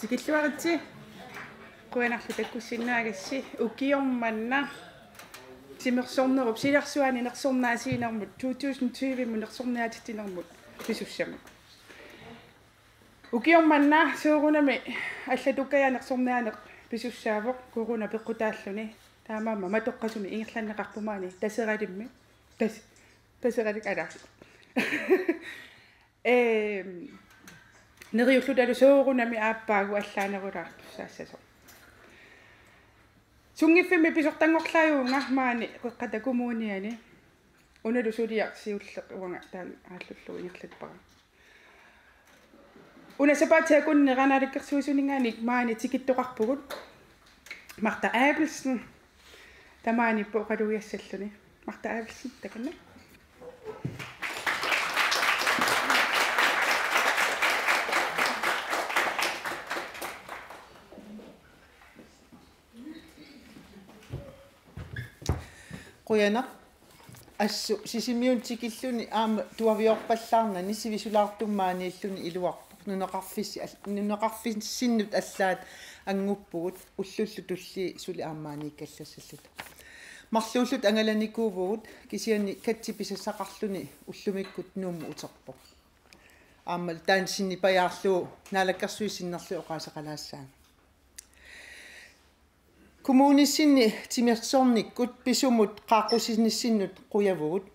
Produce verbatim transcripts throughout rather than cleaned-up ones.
Tikilluaritsi. Qujanarlu takkussinnaagassi. Ukioq manna timersornerup silarsuani nersornaasiinermut to tusind tyve-mut nersorniaatitsinermut pisussamut. Ukioq manna soorunami allatukkajaat nersorniaaneq pisussaavoq corona peqqutaalluni. Taamaammat matoqqasumik ingerlanneqarpoq maani Taseralimmi. Tas-, Taseralik alaa. Ehm, neriullutalu soorunami aappaagu allaanerulaartussaassasoq. Sunngiffimmi pisortanngorlaajuunga maani Qeqqata Kommuniani. Unalu suliaq siulleq uanga taanna aallullugu ingerlappara. Una sapaatip akunneranaalakkersuisuninngaanniit maani tikittoqarpugut. Martha Abelsen tamaaniippoq oqalugiassalluni. Martha Abelsen, takanna. Qujanaq. Assut Sisimiunut tikilluni aamma tuaviorpallaarnani sivisulaartumik maaniilluni iluarpoq. Nunaqarfissi-, al-, nunaqarfissinnut allaat anguppugut, ullullu tullii suli aamma maaniikkallassalluta. Marluulluta angalanikuuvugut, kisianni Katsi pisassaqarluni ullumikkut Nuummut uterpoq. Aamma taanna sinnipajaarlugu naalakkersuisut sinnerlugit oqaaseqalaassaanga. Kommunissinni timersornikkut pisumut qaaqqusinissinnut qujavugut,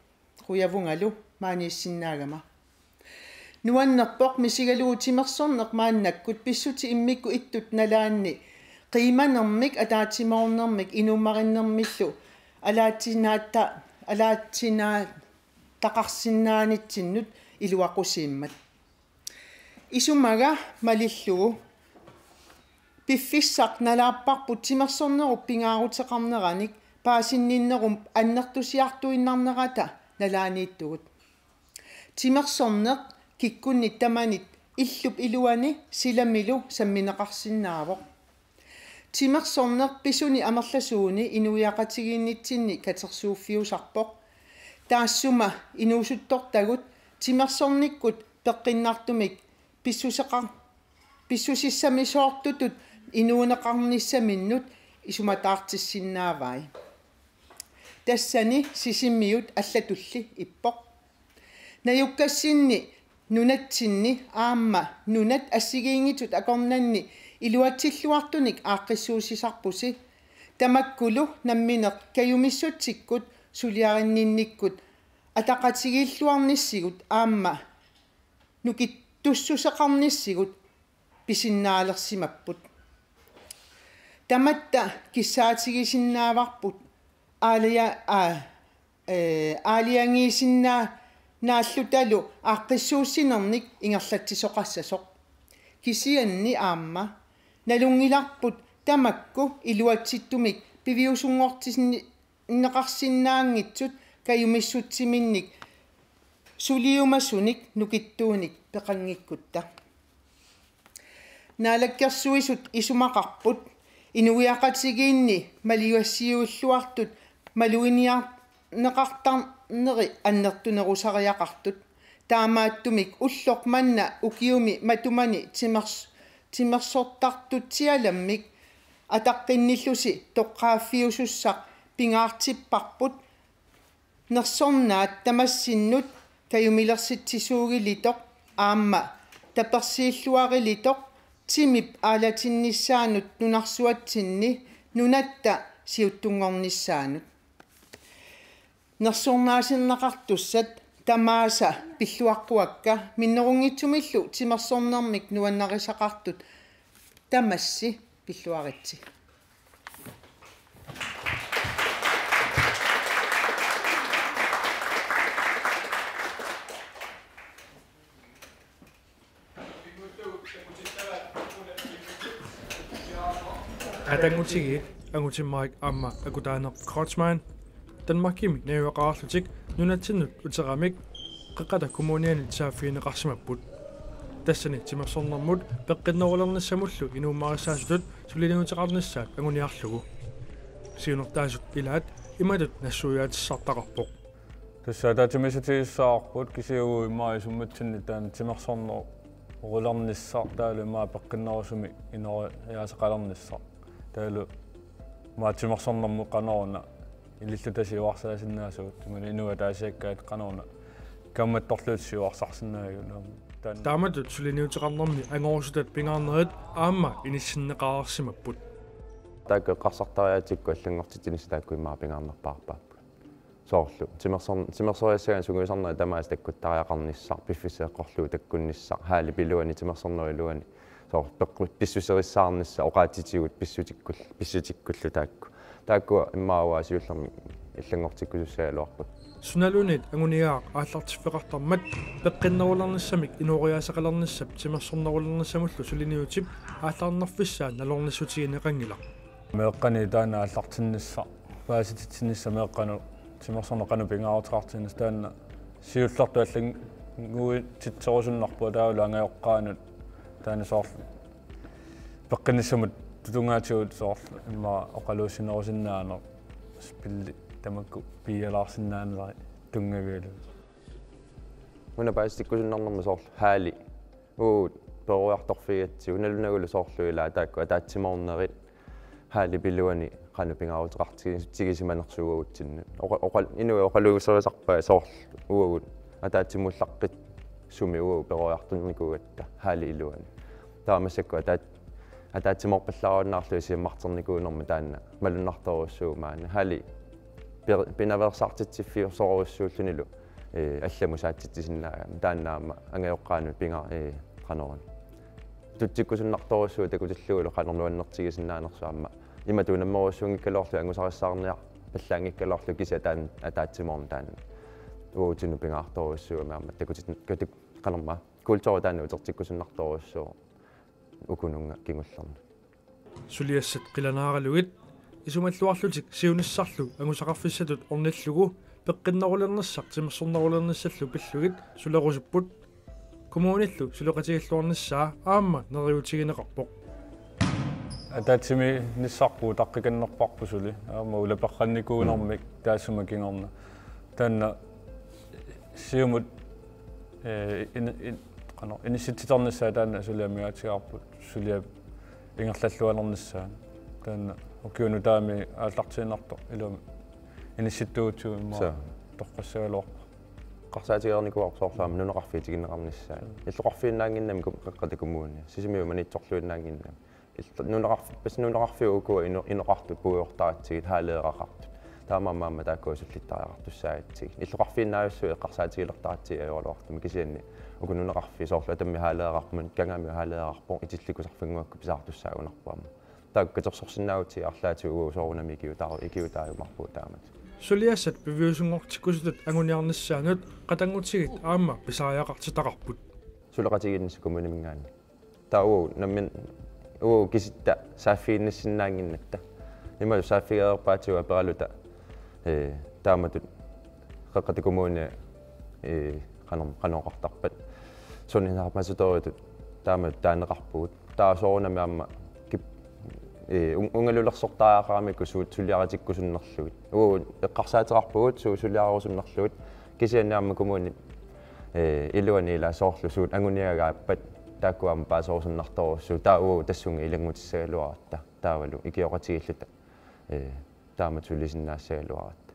qujavungalu maaniissinnaagama. Nuannerpoq misigalugu timersorneq maannakkut pissutsit immikkut ittut nalaanni qiimanermik ataatsimoornermik inuummarinnermillu alaatsinaata-, alaatsinaataqarsinnaanitsinnut iluaqusiimmat. Isumaga malillugu piffissaq nalaapparput timersornerup pingaaruteqarneranik paasinninnerup annertusiartuinnarnerata nalaaniittugut. Timersorneq kikkunnit tamanit illup iluani silamilu sammineqarsinnaavoq. Timersorneq pisuni amerlasuuni inuiaqatigiinnitsinni katersuuffiusarpoq. Taassuma inuusuttortagut timersornikkut peqqinnartumik pissuseqar-, pissusissamisoortutut inuuneqarnissaminnut isumataartissinnaavai. Tassani Sisimiut allatulli ippoq. Najukkassinni nunatsinni aamma nunat assigiinngitsut akornanni iluatsilluartunik aaqqissuussisarpusi. Tamakkulu nammineq kajumissutsikkut suliarinninnikkut ataqatigiilluarnissigut aamma nukittussuseqarnissigut pisinnaalersimapput. Tamatta kissaatigisinnaavarput aalia-, aa, ee, aalajangiisinnaa-, naallutalu aaqqissuussinernik ingerlatsisoqassasoq. Kisianni aamma nalunngilarput tamakku iluatsittumik piviusunngortinni-, -neqarsinnaanngitsut kajumissutsiminnik suliumasunik nukittuunik peqanngikkutta. Naalakkersuisut isumaqarput inuiaqatigiinni maligassiuilluartut maluginiarneqartarneri annertunerusariaqartut. Taamaattumik ulloq manna ukiumi matumani timers-, timersortartutsialammik ataqqinnillusi toqqaaffiusussaq pingaartipparput nersornaat tamassinnut kajumilersitsisuugilitoq aamma tapersiilluarilitoq timip aalatinnissaanut nunarsuatsinni nunatta siuttunngornissaanut. Nersornaasinneqartussat tamaasa pilluaqquakka minnerunngitsumillu timersornermik nuannarisaqartut tamassi pilluaritsi. Qatanngutigiit Angutimmarik aamma Akutaaneq Kreutzmann Danmarkimi najugaqarlutik nunatsinnut uteramik Qeqqata Kommunianit saaffigineqarsimapput. Tassani timersornermut peqqinnerulernissamullu inuummarissaasutut suliniuteqarnissaat anguniarlugu. Siunertaasut ilaat imatut nassuiaatissartaqarpoq. Tassa ataatsimiissutigissaqarput kisianni immaqa isummatsinni taanna timersornerulernissaq taavalu immaqa peqqinnerusumik inooriaasaqalernissaq. Taavalu immaqa timersornermut qanoruna ililluta siuarsaasinnaasugut, imaluunniit inuit ataasiakkaat qanoruna kaammattorluta siuarsarsinnaagigut aamma. Taanna taamatut suliniuteqarnermi angorusutat pingaarnerit aamma inissinneqareersimapput. Taakku eqqarsartariaatsikkut allanngortitsinissaq taakku immaqa pingaarnerpaarpaapput. Soorlu timersorn-, timersoriassagaanni sungiusarnerit tamaasa takkuttariaqarnissaq, piffissaq eqqorlugu takkunnissaq, haalip iluani timersornerup iluani soorlu peqqut pissuserissaarnissaq, oqaatsitigut pissutikkul-, pissutikkullu taakku. Taakku immaqa uanga siullermik allanngortikkusussagaluarput. Sunaluunniit anguniagaq aallartiffeqartarmat peqqinnerulernissamik inooriaasaqalernissap timersornerulernissamullu suliniutip aallarnerfissaa nalornissutigineqanngilaq. Meeqqani taanna aallartinnissaq, paasititsinissaq meeqqanut timersorneq qanoq pingaaruteqartinnissaq taanna siullertut allannguutitserusunnarpoq taavalu angajoqqaanut taanna soorlu peqqinnissamut tutungaatigut soorlu immaqa oqaluussinerusinnaaneq spilli tamakku piialaarsinnaanerit tunngavigalugu. Una paasitikkusunnarnerma soorlu haali. Uagut peroriartorfigigatsigu nalunagulu soorlu ilaa taakku ataatsimoornerit haalip iluani qanoq pingaaruteqartigisimalersut uagutsinnut. Oqa-, oqa-, inuit oqaluuserisarpaat soorlu uagut ataatsimuullaqqissumik uagut peroriartornikuugatta haalip iluani. Taava massakkut ataat-, ataatsimoorpallaarunnaarlugu siammarternikuunerma taanna malunnartorujussuuvoq maani. Haali pir-, pinaveersaartitsiffiusorujussuullunilu, ee, allamut saatsitsisinnaagami. Taanna aamma angajoqqaanut pinga-, ee, qanoruna. Tutsikkusunnartorujussuuvoq takutillugulu qanoq nuannertigisinnaanersoq aamma. Imatut unammerujussuunngikkaluarlugu angusarissaarniarpallaanngikkaluarlugu kisianni taanna ataatsimoorneq taanna. Uagutsinnut pingaartorujussuugami aamma takutit-, katik-, qanormaa. Kulturi taanna utertikkusunnartorujussuuvoq ukununnga kingullerni. Suliassat qilanaaralugit isumalluarlutik siunissarlu angusaqarfissatut ornillugu peqqinnerulernissaq timersornerulernissallu pillugit sulerusupput. Kommunillu suleqatigilluarnissaa aamma neriuutigineqarpoq. Ataatsimiinnissarput utaqqikannerparput suli aamma ulaperrannikuunermik taassuma kingorna. Taanna siumut, ee, in-, in-, qanoq, inissitsiternissaa taanna suli amigaatigaarput, suliap ingerlallualernissaa. Taanna ukiunut taami aallartiinnartoq ilumut inissittuugutsigu immaqa. Suu. Toqqassagaluarpoq. Eqqarsaatigereernikuuarput soorlu aamma nunaqarfiit tikinneqarnissaat. Illoqarfiinnaannginnami ku-, Qeqqata Kommuni. Sisimiut Maniitsorluinnaannginnami. Illu-, nunaqarf-, pas nunaqarfiup ukua ino-, inoqartut puigortaratsigit haaleeraqartut. Taamaammat aamma taakkua sullittariaqartussaagatsigit. Illoqarfiinnaajussuit eqqarsaatigilertaratsigit ajoraluartumik kisianni uku nunaqarfiit soorlu Atami haaleeraqarpoq, Kangaamiut haaleeraqarpoq, Itillit Kusarfinnguakkut pisaartussaagunarpoq aamma. Taakku katersorsinnaagutsigit arlaatigut uagut soorunami ikiutaa-, ikiutaajumaarpugut taamatut. Suliassat piviusunngortikkusutut anguniarnissaannut qatanngutigiit aamma pisariaqartitaqarput. Suleqatigiinnissaq kommuniminngaanniit. Taava uagut nammineq uagut kisitta saaffiginnissinnaannginnatta. Imalu saaffigereerpaatigut aperaluta, ee, taamatut Qeqqata Kommuni, ee, qanorm-, qanoq oqartarpat. Sundhedsambassadøritut taamatut taaneqarpugut. Taava soorunami aamma kip-, ee, un-, ungalulersortariaqaramikku suut suliaritikkusunnerlugit. Uagut eqqarsaateqarpugut suut suliarerusunnerlugit. Kisianni aamma kommunip, ee, iluani ilaa soorlu suut anguniagaappat taakku aamma paaserusunnartorujussuupput. Taava uagut tassunga ilanngutissagaluaratta. Taavalu ikioqatigiilluta, ee, taamatut sulisinnaassagaluaratta.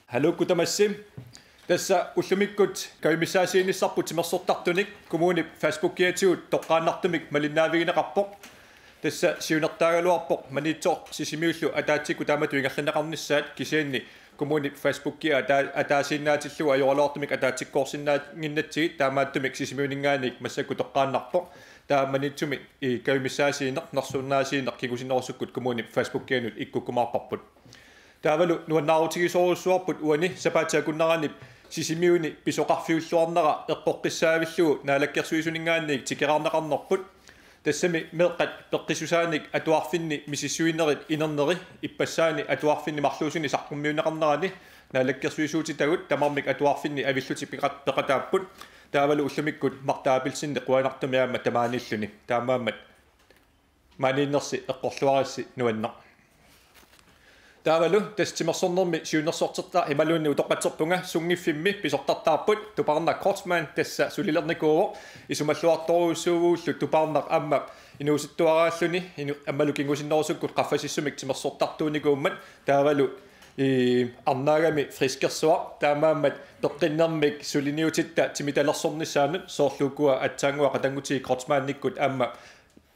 Haluukkut tamassi. Tassa ullumikkut kajumissaasiinnissarput timersortartunik kommunip Facebookiatigut toqqaannartumik malinnaavigineqarpoq. Tassa siunertaagaluarpoq Maniitsoq Sisimiullu ataatsikkut taamatut ingerlanneqarnissaat kisianni kommunip Facebookia ataa-, ataasiinnaatillugu ajoraluartumik ataatsikkoorsinnaannginnatsigit taamaattumik Sisimiuninngaanniit massakkut toqqaannarpoq. Taamaniitsumik i kajumissaasiineq, nersornaasiineq kingusinnerusukkut kommunip Facebookianut ikkukkumaarparput. Taavalu nuannaarutigisorujussuarput uani sapaatip akunneranip Sisimiuni pisoqarfiulluarnera eqqoqqissaavillugu naalakkersuisuninngaanniit tikeraarneqarnerput. Tassami meeqqat peqqissusaannik atuarfinni misissuinerit inerneri ippassaani atuarfinni marluusuni saqqummiunneqarnerani naalakkersuisuutitagut tamarmik atuarfinni avillutik peqat-, peqataapput. Taavalu ullumikkut Martha Abelsen qujanartumik aamma tamaaniilluni. Taamaammat maaniinnersi eqqorluarissi nuanneq. Taavalu tassa timersornermi siunnersortitaq imaluunniit utoqqatserpunga sunngiffimmi pisortartaarput Tupaarnaq Kreutzmann tassa sulilernikuuvoq. Isumalluartorujussuuvugut Tupaarnaq aamma inuusuttuaraalluni inu-, aammalu kingusinnerusukkut qaffasissumik timersortartuunikuummat taavalu i arnaagami friskersuaq taamaammat peqqinnermik suliniutitta timitalersornissaanut soorlu ukua aatsaannguaq qatanngutigiit Kreutzmannikkut aamma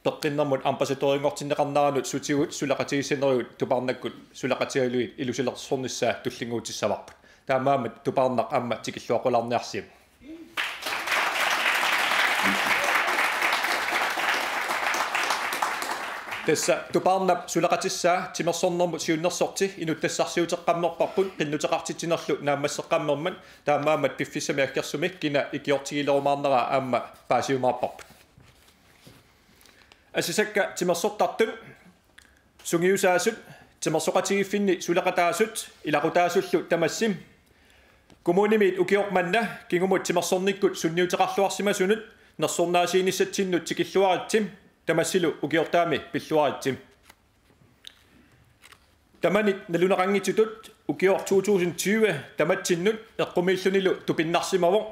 peqqinnermut ambassadørinngortinneqarneranut sutigut suleqatigissanerigut Tupaarnakkut suleqatigalugit ilusilersornissaa tullinnguutissavarput. Taamaammat Tupaarnaq aamma tikilluaqqulaarniarsiuk. Tassa Tupaarnap suleqatissaa timersornermut siunnersorti inuttassarsiuteqqammerparput qinnuteqartitsinerlu naammasseqqammermat taamaammat piffissami aggersumi kina ikiortigilerumaarneraa aamma paasiumaarparput. Asasakka timersortartut, sungiusaasut, timersoqatigiiffinni suleqataasut, ilaqutaasullu tamassi. Kommunimiit ukioq manna kingumut timersornikkut sunniuteqarluarsimasunut nersornaasiinissatsinnut tikilluaritsi, tamassilu ukiortaami pilluaritsi. Tamanit naluneqanngitsutut ukioq to tusind tyve tamatsinnut eqqumiillunilu tupinnarsimavoq.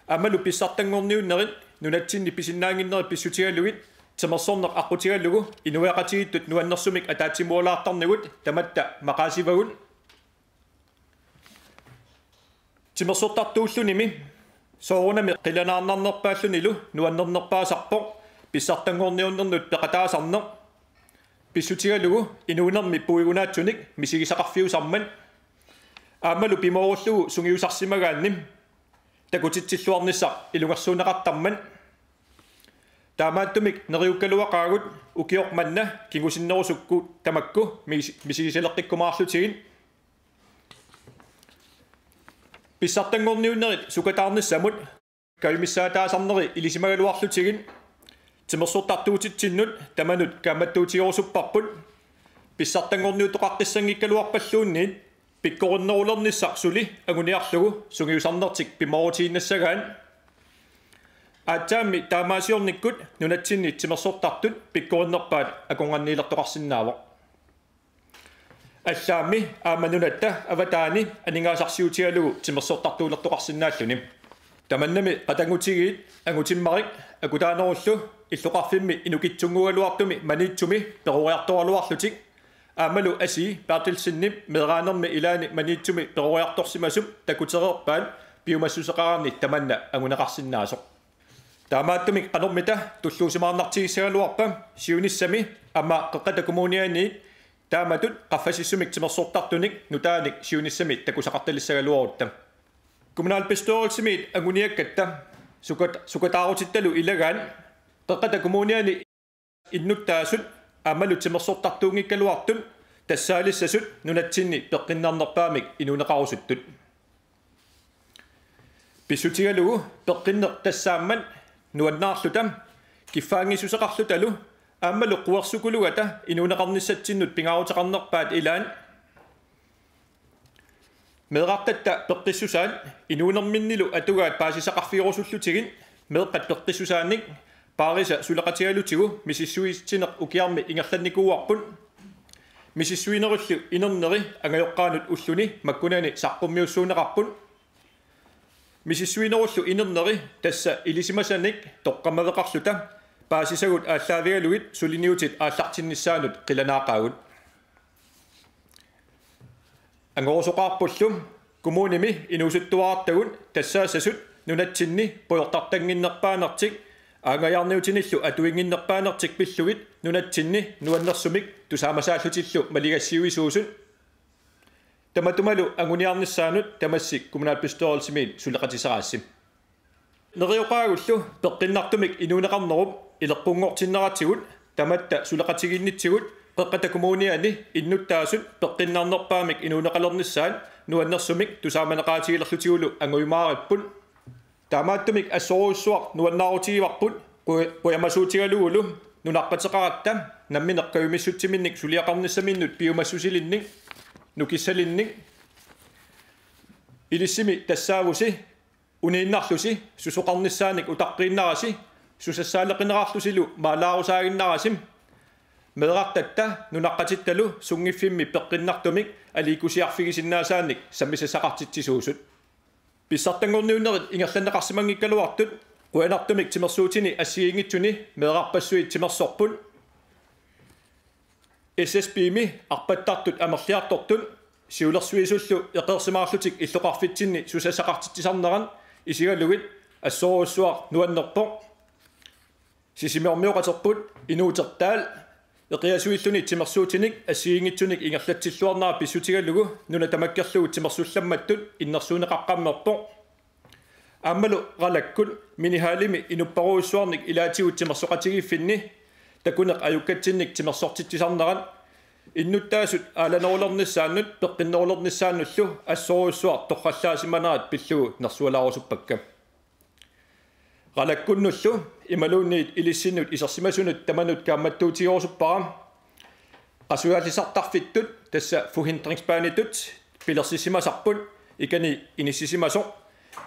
Aammalu pissartanngorniunnerit nunatsinni pisinnaannginnerit pissutigalugit timersorneq aqqutigalugu inuiaqatigiittut nuannersumik ataatsimuulaartarnigut tamatta maqaasivagut. Timersortartuullunimi soorunami qilanaarnarnerpaallunilu nuannernerpaasarpoq pissartanngorniunnernut peqataasarneq pissutigalugu inuunermi puigunaatsunik misigisaqarfiusarmat aammalu pimoorullugu sungiusarsimagaanni takutitsilluarnissaq ilungersuunneqartarmat. Taamaattumik neriukkaluaqaagut ukioq manna kingusinnerusukkut tamakku mis-, misigisaleqqikkumaarlutigit. Pissartanngorniunnerit sukataarnissamut kajumissaataasarneri ilisimagaluarlutigit timersortartuutitsinnut tamanut kaammattuutigerusupparput. Pissartanngorniutoqaqqissanngikkaluarpalluunniit pikkorinnerulernissaq suli anguniarlugu sungiusarnertik pimoorutiginnassagaat. Aatsaammi taamaasiornikkut nunatsinni timersortartut pikkorinnerpaat akornanniilertoqarsinnaavoq. Allaammi aamma nunatta avataani aningaasarsiutigalugu timersortartuulertoqarsinnaalluni. Tamannami qatanngutigiit Angutimmarik Akutaanerullu illoqarfimmi inukitsunnguugaluartumi Maniitsumi peroriartoraluarlutik aammalu Asi Berthelsenip meeraanermi ilaani Maniitsumi peroriartorsimasup takutereerpaat piumassuseqaraanni tamanna anguneqarsinnaasoq. Taamaattumik qanormita tulluusimaarnartigissagaluarpa siunissami aamma Qeqqata Kommuniani taamatut qaffasissumik timersortartunik nutaanik siunissami takusaqartalissagaluarutta. Kommunalbestyrelsimiit anguniakkatta sukat-, sukataarutittalu ilagaat Qeqqata Kommuniani innuttaasut aammalu timersortartuunngikkaluartut tassaalissasut nunatsinni peqqinnarnerpaamik inuuneqarusuttut. Pissutigalugu peqqinneq tassaammat nuannaarluta kiffaanngissuseqarlutalu aammalu quersukulugata inuuneqarnissatsinnut pingaaruteqarnerpaat ilaat. Meerartatta peqqissusaat inuunerminnilu atugaat paasisaqarfigerusullutigit meeqqat peqqissusaannik paarisa suleqatigalutigu misissuitsineq ukiarmi ingerlannikuuarput. Misissuinerullu inerneri angajoqqaanut ulluni makkunani saqqummiussuunneqarput. Misissuinerullu inerneri tassa ilisimasanik toqqammaveqarluta paasisagut aallaavigalugit suliniutit aallartinnissaannut qilanaaqaagut. Angorusoqaarpullu kommunimi inuusuttuarattagut tassaassasut nunatsinni pujortartannginnerpaanertik aanngajaarniutinillu atuinnginnerpaanertik pillugit nunatsinni nuannersumik tusaamasaallutillu maligassiuisuusut. Tamatumalu anguniarnissaanut tamassi kommunalbestyrelsimiit suleqatiseraassi. Neriuqaagullu peqqinnartumik inuuneqarnerup ileqqunngortinneratigut tamatta suleqatigiinnitsigut Qeqqata Kommuniani innuttaasut peqqinnarnerpaamik inuuneqalernissaat nuannersumik tusaamaneqaatigilerlutigulu angujumaaripput. Taamaattumik assorujussuaq nuannaarutigivarput qu-, qujamasuutigalugulu nunaqqateqaratta nammineq kajumissutsiminnik suliaqarnissaminnut piumassusilinnik nukissalinnik. Ilissimi tassaavusi uniinnarlusi susoqarnissaanik utaqqiinnarasi susassaaleqinerarlusilu maalaarusaaginnarasi. Meerartatta nunaqqatittalu sunngiffimmi peqqinnartumik aliikkusiarfigisinnaasaanik sammisassaqartitsisuusut. Pissartanngorniunnerit ingerlanneqarsimanngikkaluartut qujanartumik timersuutini assigiinngitsuni meerarpassuit timersorput. S S P-mi arpattartut amerliartortut siulersuisullu eqeersimaarlutik illoqarfitsinni susassaqartitsisarnerat isigalugit assorujussuaq nuannerpoq. Sisimiormioqaterput Inuutertaal eqiasuilluni timersuutinik assigiinngitsunik ingerlatsilluarnera pissutigalugu nuna tamakkerlugu timersullammattut innersuunneqaqqammerpoq. Aammalu Qalakkut minihallimi inupparujussuarnik ilaatigut timersoqatigiiffinni takuneq ajukkatsinnik timersortitsisarnerat innuttaasut aalanerulernissaannut peqqinnerulernissaannullu assorujussuaq torrallaasimanerat pillugu nersualaarusuppakka. Qalakkunnullu imaluunniit ilissinnut isersimasunut tamanut kaammattuutigerusuppara. Qasujaalisartarfittut, tassa forhindringsbanetut, pilersissimasarput ikani inissisimasoq.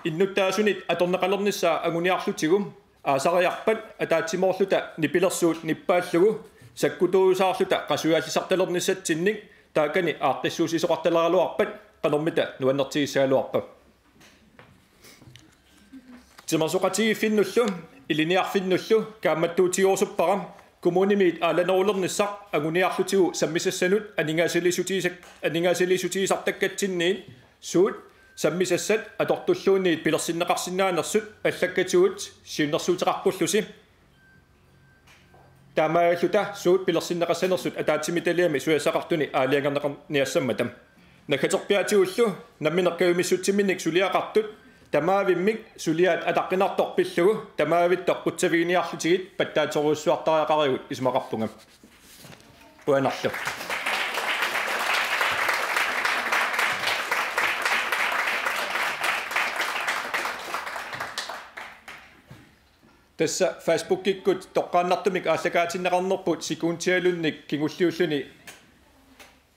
Innuttaasunit atorneqalernissaa anguniarlutigu aasariarpat ataatsimoorluta nipilersuut nippaallugu sakkutuujusaarluta qasujaalisartalernissatsinnik taakani aaqqissuussisoqartaleraluarpat qanormita nuannertigissagaluarpa. Timersoqatigiiffinnullu ilinniarfinnullu kaammattuutigerusuppara kommunimiit aalanerulernissaq anguniarlutigu sammisassanut aningaasaliissutigisak-, aningaasaliissutigisartakkatsinniit suut sammisassat atortulluunniit pilersinneqarsinnaanersut allakkatigut siunnersuuteqarpullusi. Taamaalilluta suut pilersinneqassanersut ataatsimik taliami susassaqartuni aalajangerneqarniassammata. Naggaterpiaatigullu nammineq kajumissutsiminnik suliaqartut tamaavimmik suliaat ataqqinartoq pillugu tamaavittoq qutsaviginiarlutigit pattaaterujussuartariaqarigut isumaqarpunga. Qujanarlu. Tassa Facebookikkut toqqaannartumik aallakaatinneqarnerput sekundialunnik kingulliulluni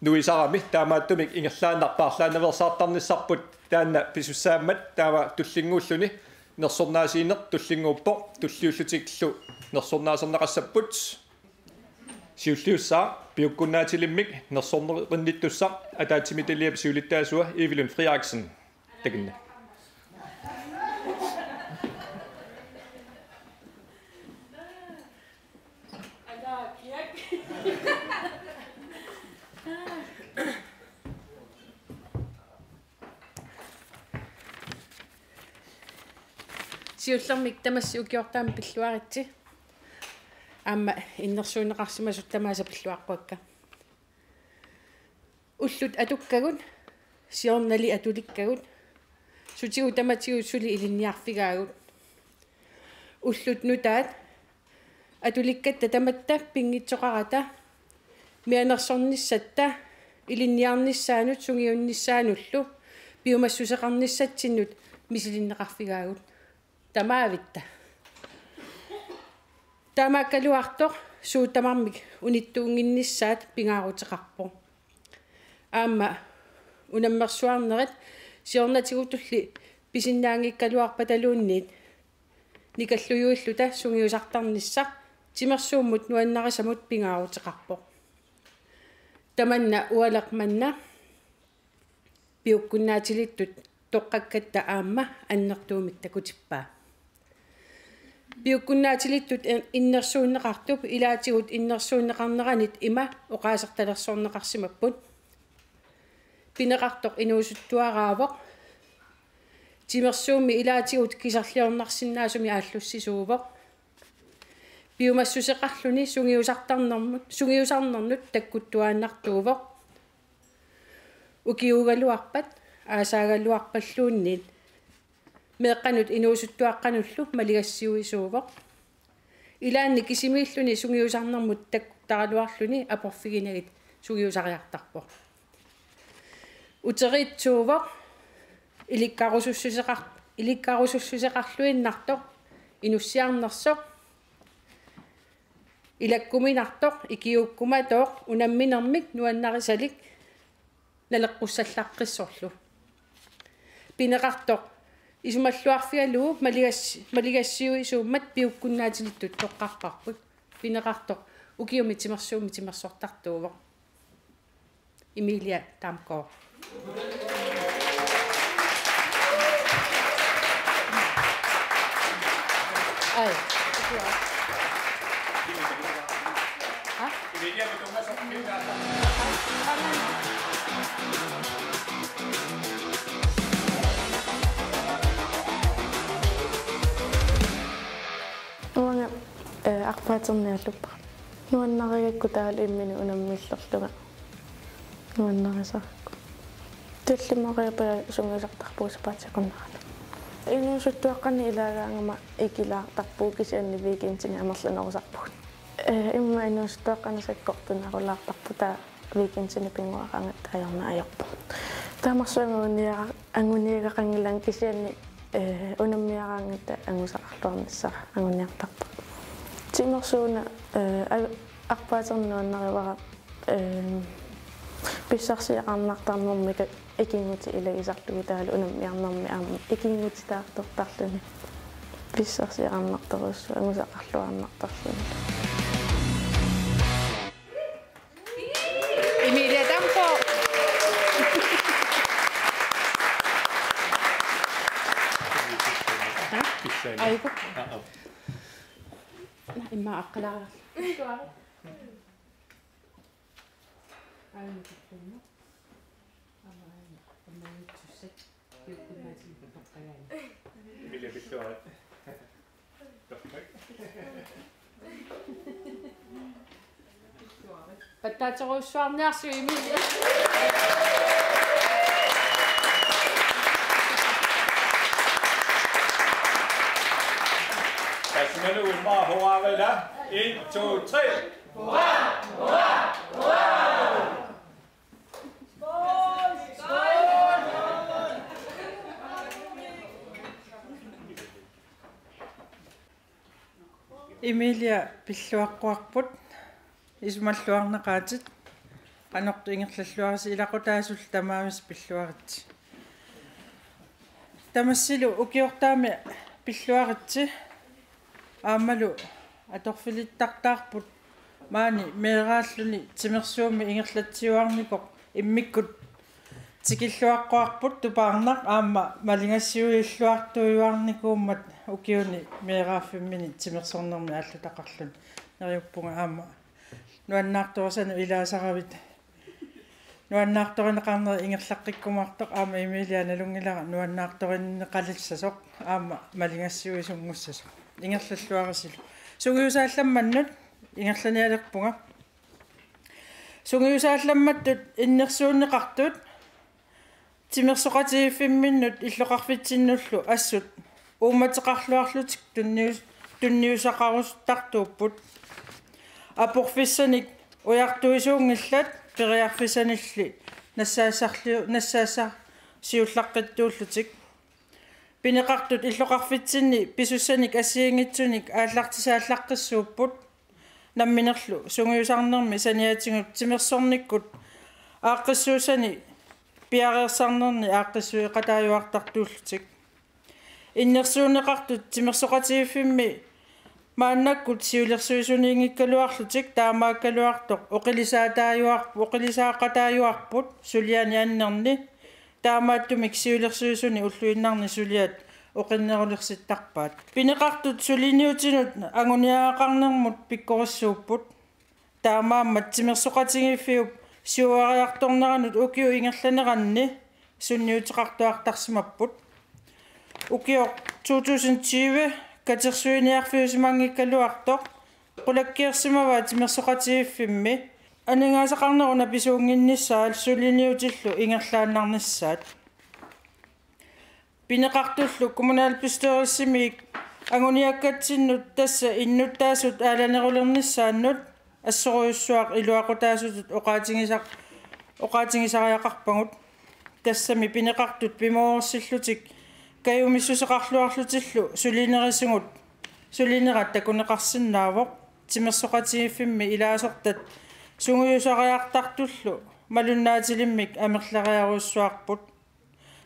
nuisarami, taamaattumik ingerlaannaq paarlaannaveersaartarnissarput taanna pisussaammat, taava tullinnguulluni nersornaasiineq tullinnguuppoq, tulliullutillu nersornaaserneqassapput. Siulliussaaq piukkunnaatilimmik nersornerinnittussaq ataatsimi taliap siulittaasua Evelyn Frederiksen. Takanna. Siullermik tamassi ukiortaami pilluaritsi. Aamma innersuunneqarsimasut tamaasa pilluaqquakka. Ullut atukkagut, siornali atulikkagut, sutigut tamatigut suli ilinniarfigaagut. Ullut nutaat, atulikkatta tamatta pinngitsoqarata, mianersornissatta, ilinniarnissaanut sungiunnissaanullu, piumassuseqarnissatsinnut misilinneqarfigaagut. Tamaavitta. Taamaakkaluartoq suut tamarmik unittuunnginnissaat pingaaruteqarpoq. Aamma unammersuarnerit siornatigutulli pisinnaanngikkaluarpataluunniit nikallujuilluta sungiusartarnissaq timersuummut nuannarisamut pingaaruteqarpoq. Tamanna ualeq manna piukkunnaatilittut toqqakkatta aamma annertuumik takutippaa. Piukkunnaatilittut in-, innersuunneqartup ilaatigut innersuunneqarneranit ima oqaasertalersorneqarsimapput. Pineqartoq inuusuttuaraavoq. Timersuummi ilaatigut kisarliornarsinnaasumik aallussisuuvoq. Piumassuseqarluni sungiusartarnermut, sungiusarnernut takkuttuaannartuuvoq. Ukiuugaluarpat aasaagaluarpalluunniit Meeqqanut inuusuttuaqqanullu maligassiuisuuvoq. Ilaanni kisimiilluni sungiusarnermut takkutaraluarluni aporfiginagit sungiusariartarpoq. Uteriitsuuvoq ilikkarusussuseqar-, ilikkarusussuseqarluinnartoq inussiarnersoq. Ilakkuminartoq ikiuukkumatooq unamminermik nuannarisalik naleqqussallaqqissorlu. Pineqartoq isumalluarfigalugu maligas-, maligassiuisuummat piukkunnaatilittut toqqarparput. Pineqartoq ukiumi timersuummi timersortartuuvoq. Emilia Damgaard. Ai. Ha? Uanga, eh, arpaaternialluppara. Nuannarigakku taavalu imminut unammillerlunga nuannarisarakku. Tallimariarpunga sungiusartarpugut sapaatip akunnerani. Inuusuttuaqqanik ilaagaangama ikilaartarpugut kisianni weekendini amerlanerusarpugut. Eh, immaqa inuusuttuaqqanik sakkortunerulaartarpugut taava weekendini pinnguaqaangatta ajornaq ajorpugut. Taamarsuaq anguniaga-, anguniagaqanngilanga kisianni, eh, unammiaraangatta angusaqarluarnissara anguniartarpoq. Timersuuna, eh, a-, arpaaternuannarivara, eh, pissarsiaqarnartarnermik ikinngutit ilagisarlugu taavalu unammiarnermi aamma ikinngutitaartortarluni. Pissarsiaqarnartorujussuuvoq angusaqarluarnartarluni. Emilia Damgaard. Ha? Aiku. Aa, aa. Naa, immaqa aqqalaarlunga. Emilia, pilluarit. Pattaaterujussuarniarsiuk, Emilia. Tassa immaqa hurraarila. En, to, tre. Emilia, pilluaqquarput, isumalluarneqaatit, qanortut ingerlalluaritsi, ilaqutaasullu tamaavisa pilluaritsi. Tamassilu ukiortaami pilluaritsi, aammalu atorfilittartaarput maani meeraalluni timersuummi ingerlatsiuarnikoq immikkut tikilluaqquarput tupaarnaq aamma maligassiuilluartuujuarnikuummat ukiuni meeraaffimmini timersornermi aallutaqarluni. Neriuppunga aamma nuannaartorisanut ilaasaravit. Nuannaartorineqarneri ingerlaqqikkumaartoq aamma Emilia nalunngilara nuannaartorineqalersasoq aamma maligassiuisunngussasoq. Ingerlalluarisilu. Sungiusaalammannut ingerlanialerpunga. Sungiusaalammattut innersuunneqartut timersoqatigiiffimminnut illoqarfitsinnullu assut uummateqarluarlutik tunnius-, tunniussaqarusuttartuupput. Aporfissanik ujartuisuunngillat, periarfissanilli nassaassarliu-, nassaassaq siullaqqittuullutik. Pineqartut illoqarfitsinni pisussanik assigiinngitsunik aallartisaallaqqissuupput. Namminerlu sungiusarnermi saniatigut timersornikkut aaqqissuussani piareersarnerni aaqqissueqataajuartartuullutik. Innersuunneqartut timersoqatigiiffimmi maannakkut siulersuisuniinngikkaluarlutik taamaakkaluartoq oqilisaataajuar-, oqilisaaqataajuarput suliani annerni. Taamaattumik siulersuisuni ulluinnarni suliat oqinnerulersittarpaat. Pineqartut suliniutinut anguniagaqarnermut pikkorissuupput. Taamaammat timersoqatigiiffiup siuariartorneranut ukiup ingerlaneranni sunniuteqartuartarsimapput. Ukioq to tusind tyve katersuiniarfiusimanngikkaluartoq qulakkeersimavaa timersoqatigiiffimmi aningaasaqarnerup napisuunnginnissaa suliniutillu ingerlaannarnissaat. Pineqartullu kommunalbestyrelsimiit anguniakkatsinnut tassa innuttaasut aalanerulernissaannut assorujussuaq iluaqutaasutut oqaatigisaq-, oqaatigisariaqarpagut. Tassami pineqartut pimoorsillutik kajumissuseqarluarlutillu sulinerisigut sulinerat takuneqarsinnaavoq. Timersoqatigiiffimmi ilaasortat sungiusariartartullu malunnaatilimmik amerleriarujussuarput.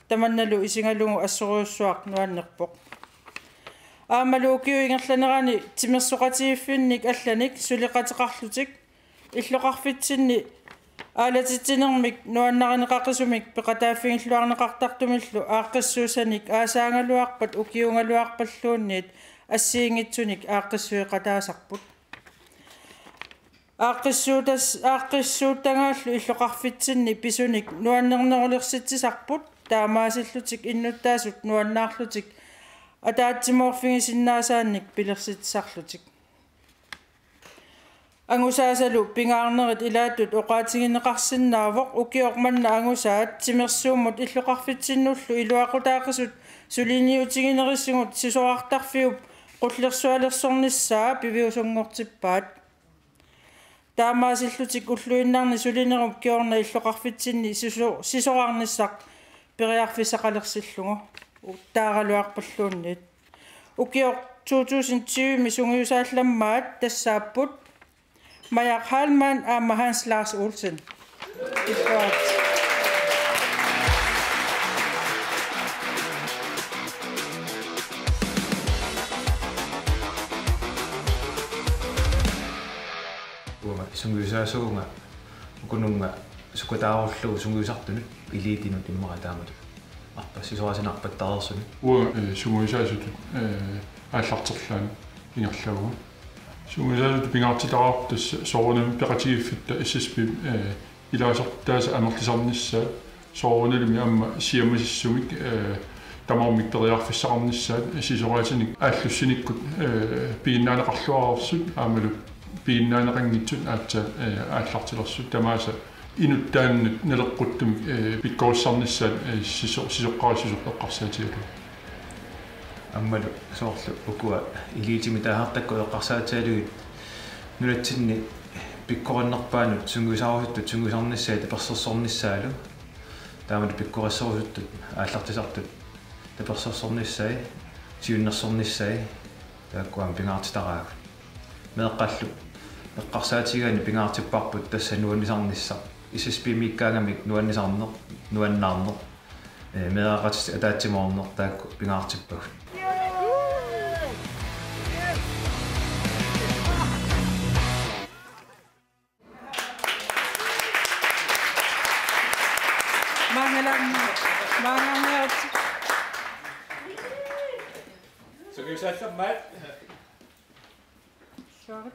Tamannalu isigalugu assorujussuaq nuannerpoq. Aammalu ukiup ingerlanerani timersoqatigiiffinnik allanik suleqateqarlutik illoqarfitsinni aalatitsinermik nuannarineqaqisumik peqataaffigilluarneqartartumillu aaqqissuussanik aasaagaluarpat ukiuugaluarpalluunniit assigiinngitsunik aaqqissueqataasarput. Aaqqissuutas-, aaqqissuuttagaallu illoqarfitsinni pisunik nuannernerulersitsisarput, taamaasillutik innuttaasut nuannaarlutik ataatsimoorfigisinnaasaannik pilersitsisarlutik. Angusaasalu pingaarnerit ilaattut oqaatigineqarsinnaavoq. Ukioq manna angusaat timersuummut illoqarfitsinnullu iluaqutaaqisut suliniutiginerisigut sisorartarfiup qullersualersornissaa piviusunngortippaat. Taamaasillutik ulluinnarni sulinerup kingorna illoqarfitsinni siso-, sisorarnissaq periarfissaqalersillugu uttaaraluarpalluunniit. Ukioq to tusind tyve-mi sungiusaallammaat tassaapput Maja Heilmann aamma Hans Lars Olsen. Uanga sungiusaasuuvunga ukununnga sukataarullugu sungiusartunut eliitinut immaqa taamatut arpassuserisinnaanerput taarsunik. Uanga, eh, sungiusaasutut, eh, aallarterlaanut ingerlavunga. Sungiusaasutut pingaartitaqarpugut tassa soorunami peqatigiiffitta S S P, eh, ilaasortaasa amerlisarnissaat, soorunalimi aamma siammasissumik, eh, tamarmik periarfissaqarnissaat, sisoraatinik aallussinikkut, eh, piginnaaneqarluareersut aammalu piginnaaneqanngitsut aatsaat, eh, aallartilersut tamaasa inuttaannut naleqquttumik, eh, pikkorissarnissaat, eh, siso-, sisoqqarissuseq eqqarsaatigalugu. Aammalu soorlu ukua eliitimik taasartakkut eqqarsaatigalugit nunatsinni pikkorinnerpaanut sungiusaarusuttut sungiusarnissai tapersersornissaalu. Taamalu pikkorissorusuttut aallartisartut tapersersornissai, siunnersornissai, taakkua aamma pingaartitaraagut. Meeqqallu eqqarsaatigigaanni pingaartipparput tassa nuannisarnissaq. S S P-miikkaangamik nuannisarneq, nuannaarneq, eh, meeraqatit ataatsimoorneq taakku pingaartippagut. Maangalang-, maangalanniaritsi. Sungiusaallammaat. Sure.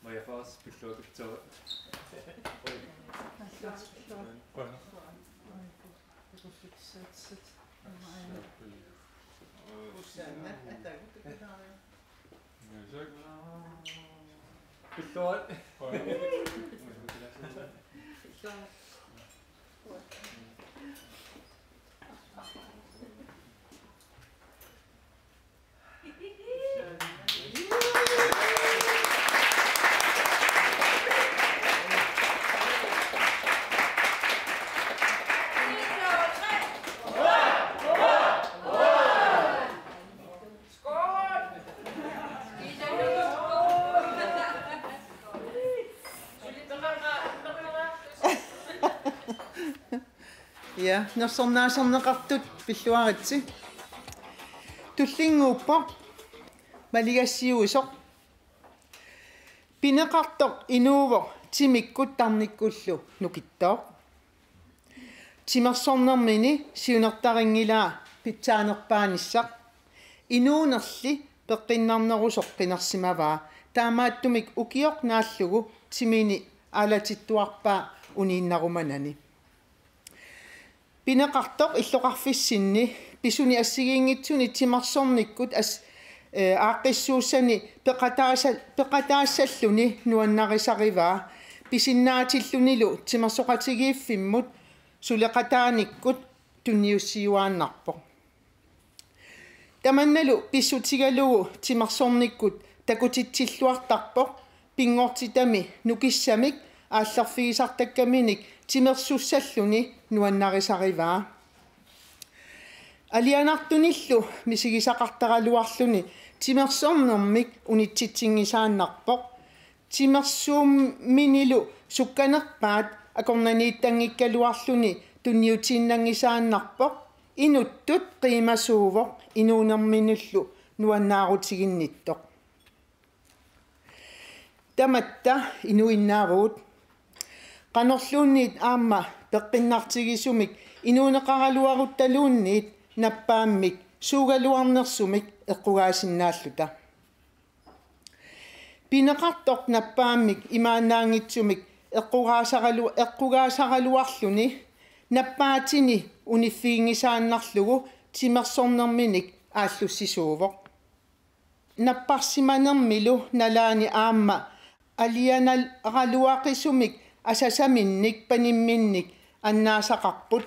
Maja Fors, pilluakutsooq. Pilluarit. Ja, nersornaaserneqartut pilluaritsi. Tullinnguuppoq maligassiuisoq. Pineqartoq inuuvoq timikkut tarnikkullu nukittooq. Timersornermini siunertarinngilaa pitsaanerpaanissaq. Inuunerli peqqinnarnerusoq qinersimavaa. Taamaattumik ukioq naallugu timini aalatittuarpaa uniinnarumanani. Pineqartoq illoqarfissinni pisuni assigiinngitsuni timersornikkut as-, ee, aaqqissuussani peqataasa-, peqataassalluni nuannarisarivaa, pisinnaatillunilu timersoqatigiiffimmut suleqataanikkut tunniussiuaannarpoq. Tamannalu pissutigalugu timersornikkut takutitsilluartarpoq, pinngortitami nukissamik aallerfigisartakkaminik timersussalluni nuannarisarivaa. Alianartunillu misigisaqartaraluarluni timersornermik unitsitsinngisaannarpoq. Timersuumminilu sukkanerpaat akornanniittanngikkaluarluni tunniutiinnanngisaannarpoq. Inuttut qiimasuuvoq inuunerminillu nuannaarutiginnittoq. Tamatta inuinnaavugut. Qanorluunniit aamma peqqinnartigisumik inuuneqaraluaruttaluunniit nappaammik suugaluarnersumik eqqugaasinnaalluta. Pineqartoq nappaammik imaannaanngitsumik eqqugaasaralu-, eqqugaasaraluarluni nappaatini uniffiginngisaannarlugu timersornerminik aallussisuuvoq. Napparsimanermilu nalaani aamma alianaraluaqisumik asasaminnik panimminnik annaasaqarput.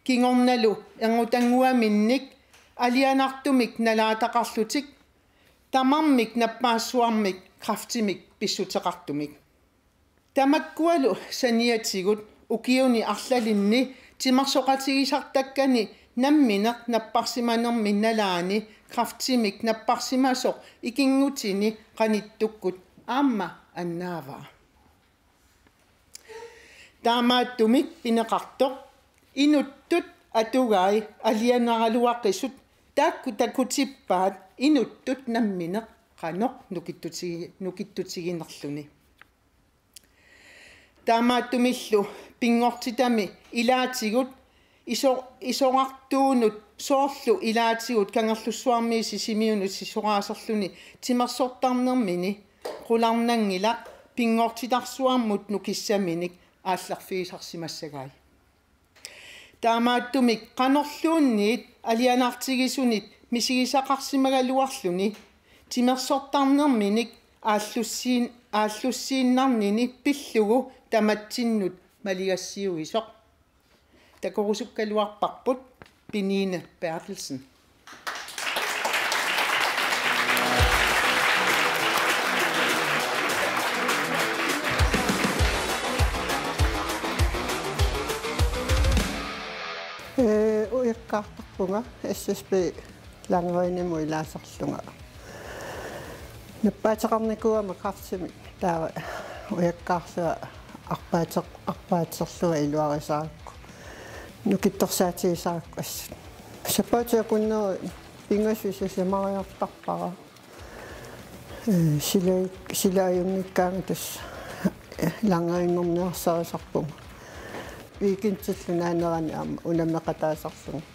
Kingornalu erngutannguaminnik alianartumik nalaataqarlutik, tamarmik nappaassuarmik kræftimik pissuteqartumik. Tamakkualu saniatigut ukiuni arlalinni timersoqatigisartakkani nammineq napparsimanermi nalaani kræftimik napparsimasoq ikinngutini qanittukkut aamma annaavaa. Taamaattumik pineqartoq inuttut atugai alianaraluaqisut taakku takutippaat inuttut nammineq qanoq nukittutigi-, nukittutiginerluni. Taamaattumillu pinngortitami ilaatigut iso-, isorartuunut soorlu ilaatigut Kangerlussuarmiit Sisimiunut sisoraaserluni timersortarnermini qularnanngilaq pinngortitarsuarmut nukissaminik aallerfigisarsimassagai. Taamaattumik qanorluunniit alianartigisunit misigisaqarsimagaluarluni timersortarnerminik aallussiin-, aallussiinnarnini pillugu tamatsinnut maligassiuisoq. Takorusukkaluarparput Piniine Berthelsen. Ee, ujakkaartarpunga S S P Langrenimut ilaasorlunga. Nappaateqarnikuugama kræftimik taava ujakkaarlunga arpaatser-, arpaatserlunga iluarisarakku. Nukittorsaatigisarakku assut. Sapaatip akunneri pingasut sisamariartarpara. Ee, sila-, sila ajunngikkaangat tassa langrenngorniarsarisarpunga. Weekendillu naanerani aamma unammeqataasarlunga.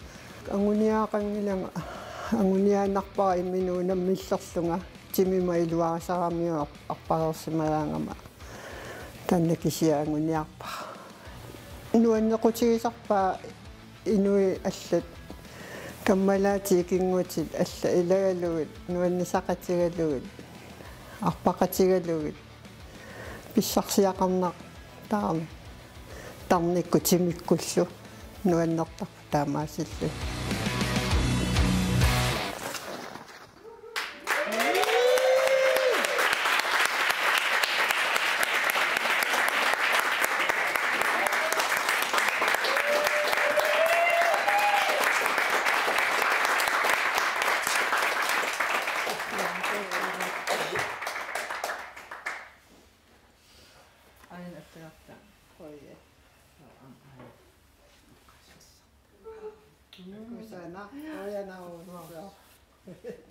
Anguniagaqanngilanga, anguniaannarpara imminut unammillerlunga, timima iluarisaramiuk arpareersimagaangama. Taanna kisiat anguniarpara. Nuannequtigisarpaa inuit allat, kammalaatit ikinngutit allat ilagalugit, nuannisaqatigalugit, arpaqatigalugit, pissarsiaqarnartarami, tarnikkut timikkullu nuannertarput taamaasillugit. Aina attagarta. Qujanaq. Qujanaq. Qujanaq. Qujanaq.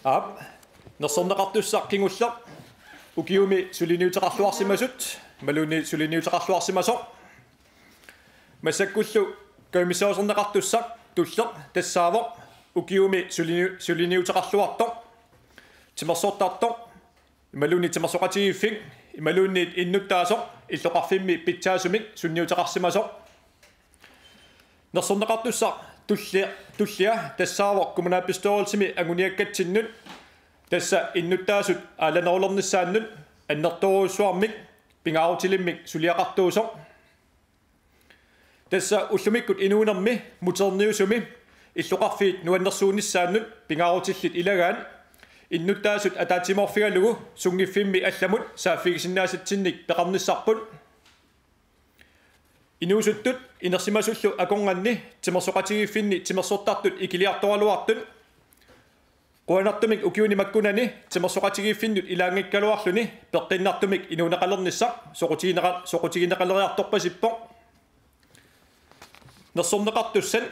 Aap, nersorneqartussaq kingulleq ukiumi suliniuteqarluarsimasut, imaluunniit suliniuteqarluarsimasoq. Massakkullu kajumissaarneqartussaq tulleq tassaavoq ukiumi sulini-, suliniuteqarluartoq, timersortartoq, imaluunniit timersoqatigiiffik, imaluunniit innuttaasoq illoqarfimmi pitsaasumik sunniuteqarsimasoq. Nersorneqartussaq tulli-, tullia tassaavoq kommunalbestyrelsimi anguniakkatsinnut, tassa innuttaasut aalanerulernissaannut annertoorujussuarmik pingaarutilimmik suliaqartuusoq. Tassa ullumikkut inuunermi muterniusumi illoqarfiit nuannersuunissaannut pingaarutillit ilagaat innuttaasut ataatsimoorfigalugu sunngiffimmi allamut saaffigisinnaasatsinnik peqarnissarput. Inuusuttut inersimasullu akornanni timersoqatigiiffinni timersortartut ikiliartoraluartut qujanartumik ukiuni makkunani timersoqatigiiffinnut ilaanngikkaluarluni peqqinnartumik inuuneqalernissaq soqutigineqa-, soqutigineqaleriartorpasippoq. Nersorneqartussat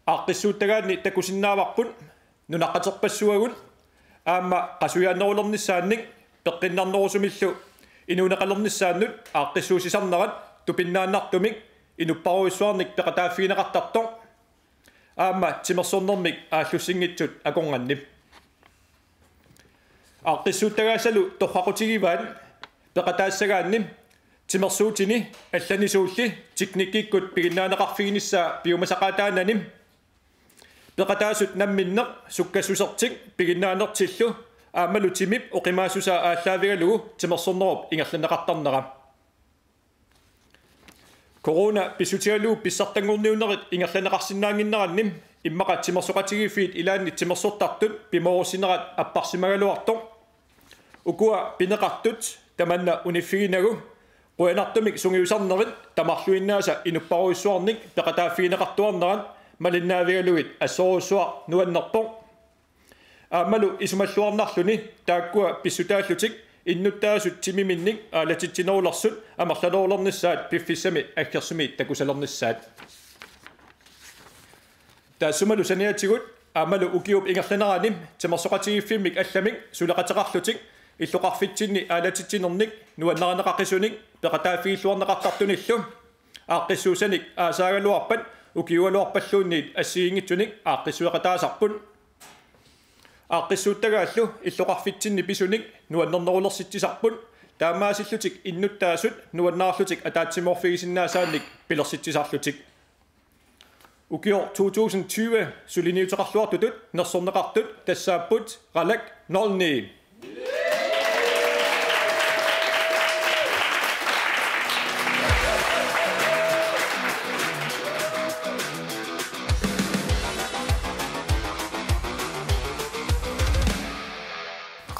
aaqqissuuttagaanni takusinnaavarput nunaqqaterpassuagut aamma qasujaannerulernissaannik peqqinnarnerusumillu inuuneqalernissaannut aaqqissuussisarnerat tupinnaannartumik inupparujussuarnik peqataaffigineqartartoq aamma timersornermik aallussinngitsut akornanni. Aaqqissuuttagaassalu torraqutigivaat peqataassagaanni timersuutini allani suulli teknikkikkut piginnaaneqarfiginissaa piumasaqaataanani peqataasut namminneq sukkassusertik piginnaanertillu aammalu timip oqimaassusaa aallaavigalugu timersornerup ingerlanneqartarnera. Corona pissutigalugu pissartanngorniunnerit ingerlanneqarsinnaannginneranni immaqa timersoqatigiiffiit ilaanni timersortartut pimoorussinerat apparsimagaluartoq. Ukua pineqartut tamanna uniffiginagu qujanartumik sungiusarnerit tamarluinnaasa inupparujussuarnik peqataaffigineqartuarnerat malinnaavigalugit assorujussuaq nuannerpoq. Aammalu isumalluarnarluni taakkua pissutaallutik innuttaasut timiminnik aalatitsinerulersut amerlanerulernissaat piffissami aggersumi takusalernissaat. Taassumalu saniatigut aammalu ukiup ingerlanerani timersoqatigiiffimmik allamik suleqateqarlutik illoqarfitsinni aalatitsinernik nuannarineqaqisunik peqataaffigilluarneqartartunillu aaqqissuussanik aasaagaluarpat ukiugaluarpalluunniit assigiinngitsunik aaqqissueqataasarput. Aaqqissuuttagaallu illoqarfitsinni pisunik nuannernerulersitsisarput, taamaasillutik innuttaasut nuannaarlutik ataatsimoorfigisinnaasaannik pilersitsisarlutik. Ukioq to tusind tyve suliniuteqarluartutut nersorneqartut tassaapput Qalak nul ni.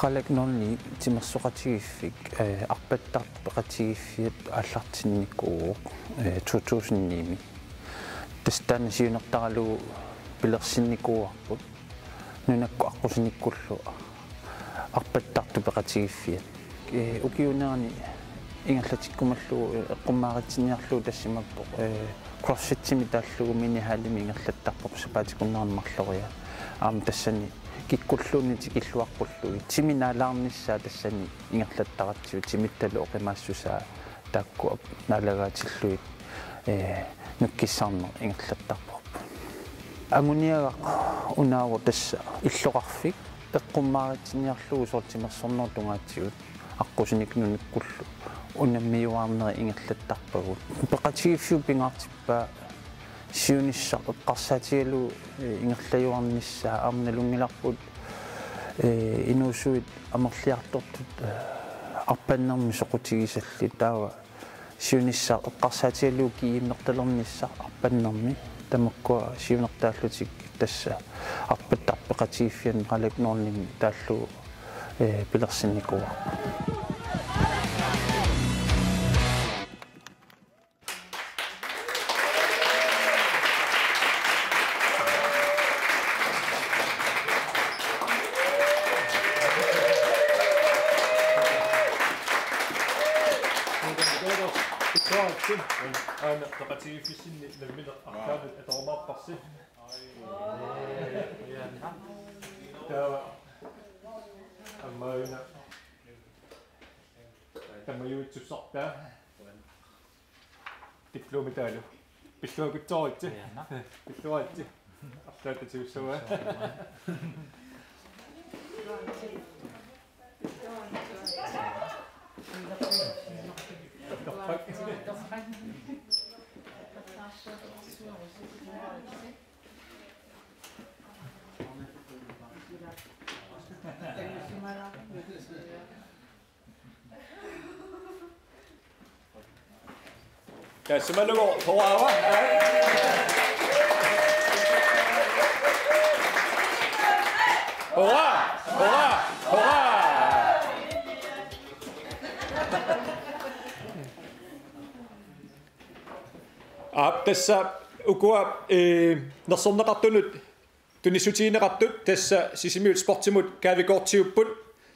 Qalak nul ni timersoqatigiiffik, eh, arpattartut peqatigiiffiat aallartinnikuuvoq, eh, to tusind ni-mi. Tassa taanna siunertaralugu pilersinnikuuarput nunakkut aqqusinikkullu arpattartut peqatigiiffiat. Eh, ukiuunerani ingerlatikkumallugu, eh, eqqummaaritsiniarlugu tassa imaappoq, eh, CrossFitimi taallugu minihallimi ingerlattarpoq sapaatip-akunnerani marloriarlugu. Aamma tassani kikkulluunniit tikilluaqqullugit. Timi naalaarnissaa tassani ingerlattaratsigu timittalu oqimaassusaa taakku naalagaatillugit, eh, nukkissaarneq ingerlattarparput. Anguniagaq unaavoq tassa illoqarfik eqqummaaritsiniarlugu soorlu timersornerup tungaatigut aqqusinik nunakkullu unammiuaarnerit ingerlattarpagut. Peqatigiiffiup pingaartippaa siunissaq eqqarsaatigalugu, eh, ingerlajuarnissaa aamma nalunngilarput, eh, inuusuit amerliartortut, eh, arpannermi soqutigisallit taava siunissaq eqqarsaatigalugu GM-ertalernissaq arpannermi tamakkua siunertaallutik tassa arpattartut peqatigiiffianni Qalak nul ni-mi taallugu, eh, pilersinnikuuarput. Aana peqatigiiffissinni nammineq arlaannik atorumaarparsi. Taava Tammauna. Tammajuitsussartaa. Diplomitaalu. Pilluakutsooritsi. Qujanaq. Pilluaritsi. Arlaatitsiussavaa. Taassuma uku hurraa. Hurraa! Hurraa! Hurraa! Aap, tassa ukua, ee, nersorneqartunut tunissutigineqartut tassa Sisimiut Sportimut gavekort-iupput.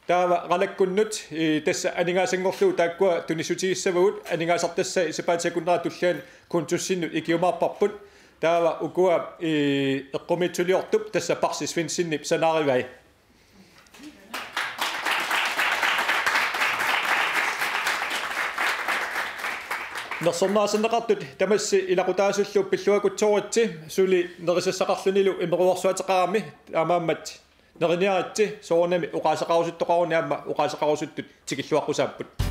Taava Qalakkunnut, ee, tassa aningaasanngorlugu taakkua tunissutigissavagut, aningaasartassai sapaatip akunnerata tulliani kontorsinnut ikiumaarparput. Taava ukua, ee, eqqumiitsuliortup tassa Parsi Svendsenip sanaarivai. Nersorneqartut tamassi ilaqutaasullu pilluakutsooritsi, suli nerisassaqarlunilu imeruersuateqarami, taamaammat neriniaritsi soorunami oqaaseqarusuttoqaruni aamma oqaaseqarusuttut tikilluaqqusaapput.